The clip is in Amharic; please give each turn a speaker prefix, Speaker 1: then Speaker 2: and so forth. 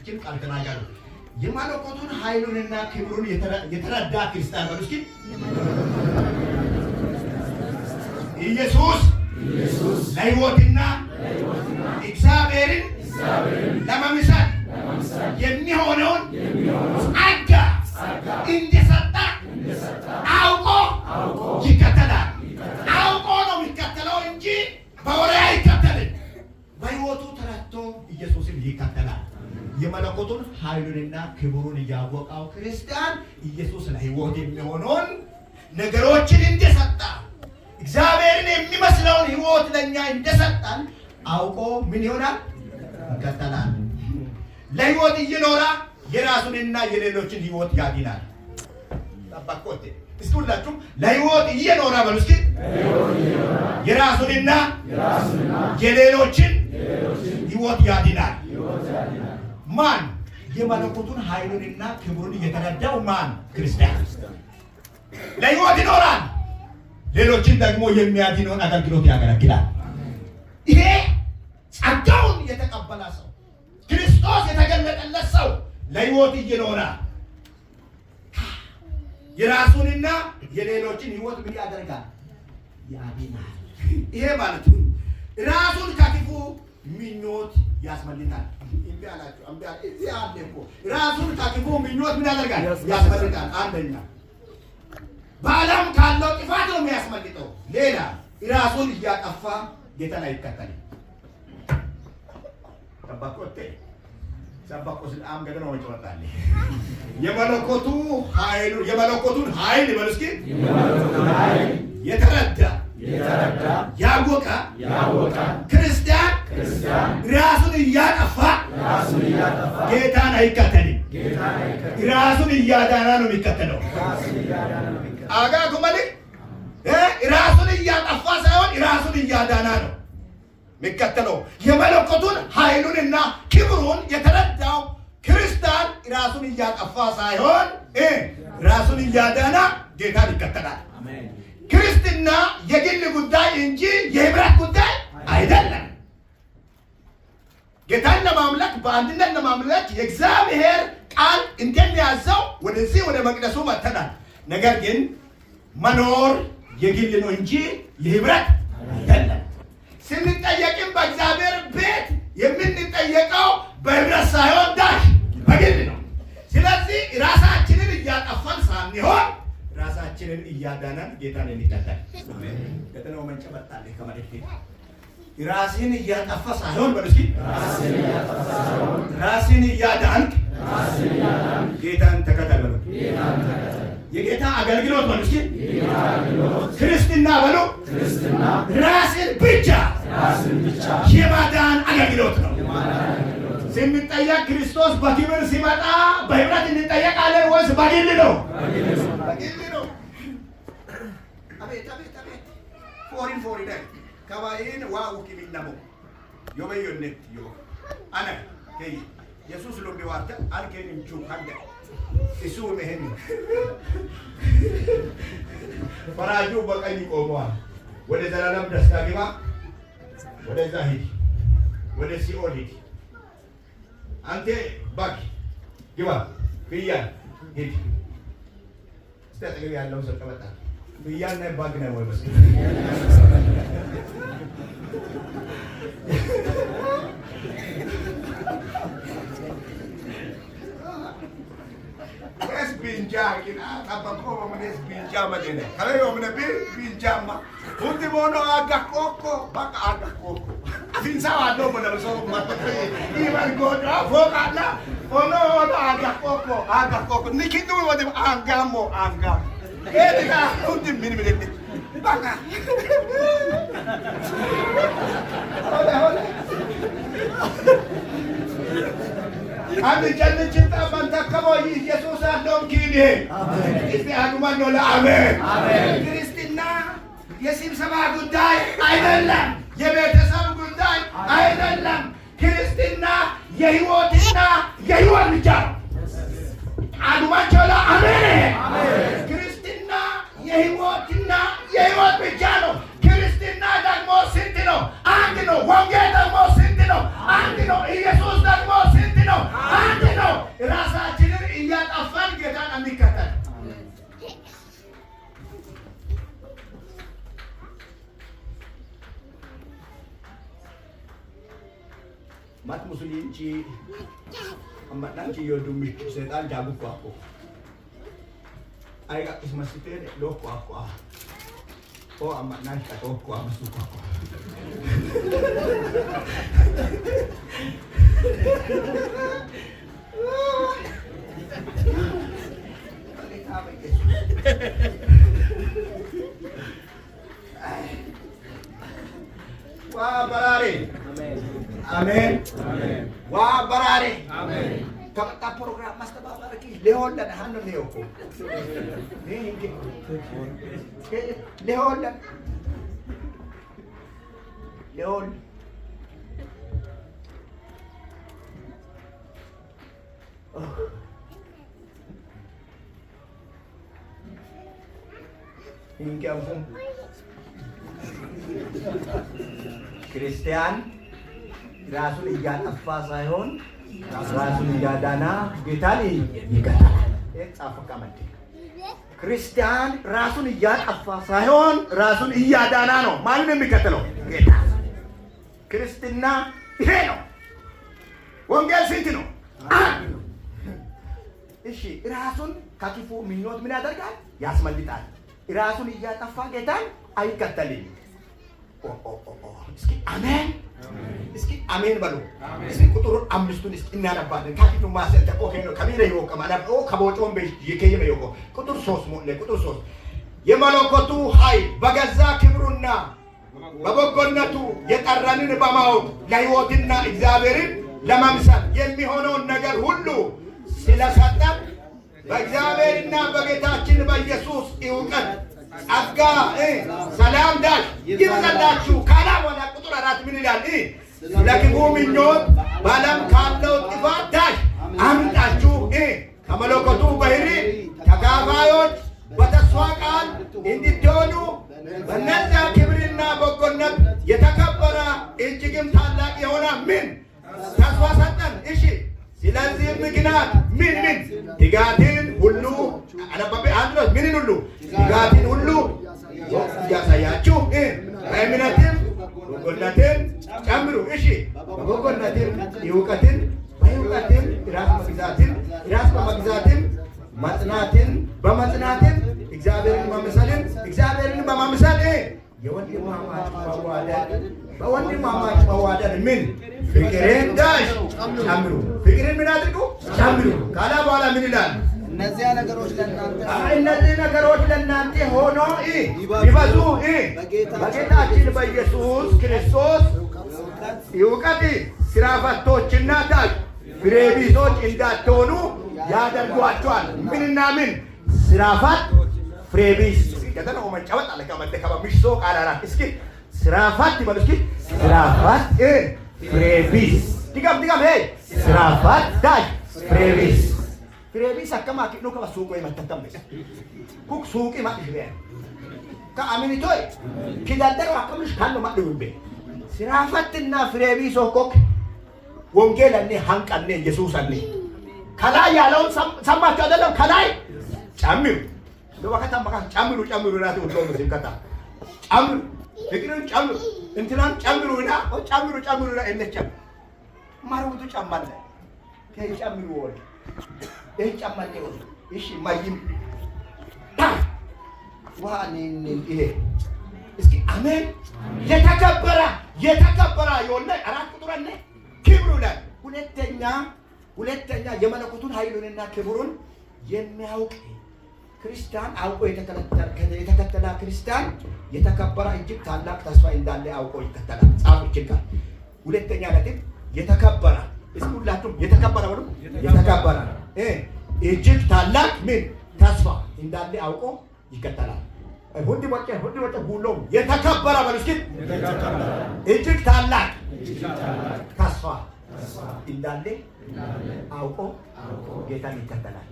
Speaker 1: እችን ቃል ተናገሩ። የመለኮቱን ኃይሉንና ክብሩን የተረዳ ክርስቲያን በሉ እስኪ። ኢየሱስ ለሕይወትና እግዚአብሔርን ለመምሰል የሚሆነውን ጸጋ እንደሰጠ አውቆ ይከተላል። አውቆ ነው የሚከተለው እንጂ በወሬ አይከተልም። በሕይወቱ ተረድቶ ኢየሱስን ይከተላል። የመለኮቱን ኃይሉንና ክብሩን እያወቀው ክርስቲያን ኢየሱስ ለሕይወት የሚሆነውን ነገሮችን እንደሰጠ፣ እግዚአብሔርን የሚመስለውን ሕይወት ለእኛ እንደሰጠን አውቆ ምን ይሆናል? ይከተላል። ለሕይወት እየኖረ የራሱንና የሌሎችን ሕይወት ያድናል። ጠባቆቴ እስኪ ሁላችሁም ለሕይወት እየኖረ በሉ እስኪ። የራሱንና የሌሎችን ሕይወት ያድናል። ማን? የመለኮቱን ኃይሉንና ክብሩን የተረዳው ማን? ክርስቲያን ለሕይወት ይኖራል፣ ሌሎችን ደግሞ የሚያድነውን አገልግሎት ያገለግላል። ይሄ ጸጋውን የተቀበለ ሰው፣ ክርስቶስ የተገለጠለት ሰው ለሕይወት እየኖረ የራሱንና የሌሎችን ሕይወት ምን ያደርጋል? ያድናል። ይሄ ማለት ራሱን ከክፉ ምኞት ያስመልጣል። እምቢ አላችሁ፣ እምቢ አለ። እዚህ አለ እኮ። ራሱን ከክፉ ምኞት ምን ያደርጋል? ያስመልጣል። አንደኛ በዓለም ካለው ጥፋት ነው የሚያስመልጠው። ሌላ ራሱን እያጠፋ ጌታን አይከተልም። ጠባቆቴ ሰባቆ ስልአም ገደነ ወጭወጣለ የመለኮቱ ኃይሉ የመለኮቱን ኃይል በሉ እስኪ የተረዳ ያወቀ ክርስቲያን ራሱን እያጠፋ ጌታን አይከተልም። ራሱን እያዳና ነው የሚከተለው። አጋ ኩመሊ ራሱን እያጠፋ ሳይሆን ራሱን እያዳና ነው የሚከተለው። የመለኮቱን ኃይሉንና ክብሩን የተረዳው ክርስቲያን ራሱን እያጠፋ ሳይሆን ራሱን እያዳና ጌታን ይከተላል። ክርስትና የግል ጉዳይ እንጂ የህብረት ጉዳይ አይደለም። ጌታን ለማምለክ፣ በአንድነት ለማምለክ የእግዚአብሔር ቃል እንደሚያዘው ወደዚህ ወደ መቅደሱ መጥተናል። ነገር ግን መኖር የግል ነው እንጂ የህብረት አይደለም። ስንጠየቅም በእግዚአብሔር ቤት የምንጠየቀው በህብረት ሳይሆን dash በግል ነው። ስለዚህ ራሳችንን እያጠፋን ሳንሆን ራሳችንን እያዳነን ጌታን እንከተል። ገጠነው መንጨ መጣለ ከመልእክቴ ራስህን እያጠፋ ሳይሆን በሉ እስኪ ራስህን እያዳንክ ጌታን ተከተል በሉ። የጌታ አገልግሎት በሉ እስኪ ክርስትና በሉ ራስን ብቻ የማዳን አገልግሎት ነው። ስንጠየቅ ክርስቶስ በክብር ሲመጣ በህብረት እንጠየቃለን ወይስ በግል ነው? በግል ነው። አቤት አቤት አቤት ፎሪን ፎሪን ከባይን ዋ ውኪሚነሞ ዮበዮነት ዮ አነ ከይ ኢየሱስ ሎሚ ዋርተ አልኬንም ቹ ካንደ እሱ መሄን ፈራጁ በቀኝ ቆመዋል። ወደ ዘላለም ደስታ ግባ፣ ወደዛ ሂድ፣ ወደ ሲኦል ሂድ። አንተ በግ ግባ፣ ፍየል ሂድ። እስቲ አጠገብ ያለውን ሰው ቀበጣ ፍየል ነህ በግ ነህ ወይ? በስ Es binja kina tabako mo es binja madene. Kale yo mne bi binja ma. Undi mono aga koko baka aga koko. Afinsa wa no mo na so ma to iban go da foka na. Ono ono aga koko aga koko. Nikindu mo de aga mo aga. Edika undi mini mini. Baka. Ole ole. አንድ ጨልጭ ባንታከመው ኢየሱስ አለውም ኪኔ እስቲ አኑማን ነው ለአሜን። ክርስትና የስብሰባ ጉዳይ አይደለም፣ የቤተሰብ ጉዳይ አይደለም። ክርስትና የህይወትና የህይወት ብቻ ነው። አኑማን ቸላ አሜን። ክርስትና የህይወትና የህይወት ብቻ ነው። ክርስትና ደግሞ ስንት ነው? አንድ ነው። ወንጌል ደግሞ ስንት ነው? አንድ ነው። ኢየሱስ ደግሞ ስንት ነው? አንድ አማዳንቺ የዱምሽ ሰይጣን ጃጉ አኮ አይጋ እስመስቴ ሎኮ አኮ ኦ አማናሽ ቀጦኮ አመሱኮ አኮ ዋ በራሬ አሜን ዋ በራሬ ከመጣ ፕሮግራም ማስተባበር ሊሆን ለሃን ነው እኮ ሊሆን ሊሆን ክርስቲያን ራሱን እያጠፋ ሳይሆን ራሱን እያዳና ጌታን ይከተላል። ጻፉ። ክርስቲያን ራሱን እያጠፋ ሳይሆን ራሱን እያዳና ነው። ማንን የሚከተለው? ጌታ። ክርስትና ይሄ ነው። ወንጌል ስንት ነው? እሺ፣ ራሱን ከክፉ ምኞት ምን ያደርጋል? ያስመልጣል። ራሱን እያጠፋ ጌታን አይከተልም። እስኪ አሜን፣ እስኪ አሜን በሉ። እስኪ ቁጥር 5ቱን እስኪ እናነባለን። ካኪቱ ማሰ ተቆ ከኖ ከሚረ ይወቀ ማና ኦ ከቦጮን በ የከየመ ይወቆ ቁጥር 3 ሞለ ቁጥር 3 የመለኮቱ ኃይል በገዛ ክብሩና በበጎነቱ የጠራንን በማወቅ ለሕይወትና እግዚአብሔርን ለመምሰል የሚሆነውን ነገር ሁሉ ስለሰጠን በእግዚአብሔርና በጌታችን በኢየሱስ እውቀት ጸጋ ሰላም ዳሽ ይብዛላችሁ ካላ በኋላ ቁጥር 4 ምን ይላል? ለክፉ ምኞት በዓለም ካለው ጥፋት ዳሽ አምልጣችሁ ከመለኮቱ ባህሪ ተካፋዮች በተስፋ ቃል እንድትሆኑ በነዚያ ክብርና በጎነት የተከበረ እጅግም ታላቅ የሆነ ምን ተስፋ ሰጠን። እሺ፣ ስለዚህ ምክንያት ምን ምን ትጋትን ሁሉ አነበበ አንድ ነው። ምንን ሁሉ ትጋትን ሁሉ እያሳያችሁ በእምነትም በጎነትን ጨምሩ። እሺ፣ በበጎነትም እውቀትን፣ በእውቀትም ራስ መግዛትን፣ ራስ በመግዛትም መጽናትን፣ በመጽናትም እግዚአብሔርን መምሰልን፣ እግዚአብሔርን በመምሰል የወንድማማች መዋደድ፣ በወንድማማች መዋደድ ምን ፍቅርን ዳሽ ጨምሩ። ፍቅርን ምን አድርጉ? ጨምሩ። ካላ በኋላ ምን ይላል?
Speaker 2: እነዚያ ነገሮች ለእናንተ
Speaker 1: እነዚህ ነገሮች ለእናንተ ሆኖ ቢበዙ በጌታችን በኢየሱስ ክርስቶስ እውቀት ስራ ፈቶችና ዳሽ ፍሬ ቢሶች እንዳትሆኑ ያደርጓቸዋል። ምንና ምን? ስራ ፈት፣ ፍሬ ቢስ ከተነው መጫወት አለ ከመደከባ ምሽሶ ቃላራ እስኪ ስራ ፈት ይበሉ። እስኪ ስራ ፈት፣ ፍሬ ቢስ ድገም ድገም። ሄ ስራ ፈት ዳሽ ፍሬ ቢስ። ፍሬ ቢስ akkama akidhu kaba suuqo himattattammes kuk suuqi madhish bee ka aminitoy kidaddaro akkamish kanno madhi wimbe ስራ ፈትና ፍሬ ቢስ ኮክ ወንጌለኔ ሀንቀኔ ኢየሱስኔ ከላይ ያለውን ሰማችሁ አይደለም? ከላይ ጨምሩ ለወከታ ማካ ጨምሩ ጨምሩ ናት ወሎ ስብከታ ጨምሩ ፍቅርን ጨምሩ እንትናን ጨምሩ እና ጨምሩ ጨምሩ ና እነ ጨምሩ ማሩቱ ጨማለ ከጨምሩ ወል ይህ ጨማለ ወል እሺ ማይም ታ ዋኒን ይሄ እስኪ አሜን። የተከበረ የተከበረ የሆነ 4 ቁጥር አለ ክብሩ ላይ ሁለተኛ የመለኮቱን ኃይሉንና ክብሩን የሚያውቅ ክርስቲያን አውቆ የተከተለ ክርስቲያን የተከበረ እጅግ ታላቅ ተስፋ እንዳለ አውቆ ይከተላል። ጻፉ ይችላል። ሁለተኛ ነጥብ የተከበረ እስኪ ሁላችሁም የተከበረ በሉ። የተከበረ እጅግ ታላቅ ምን ተስፋ እንዳለ አውቆ ይከተላል። ሁንዲ ወጨ ሁንዲ ወጨ ጉሎም የተከበረ በሉ እስኪ እጅግ ታላቅ ተስፋ እንዳለ አውቆ ጌታን ይከተላል።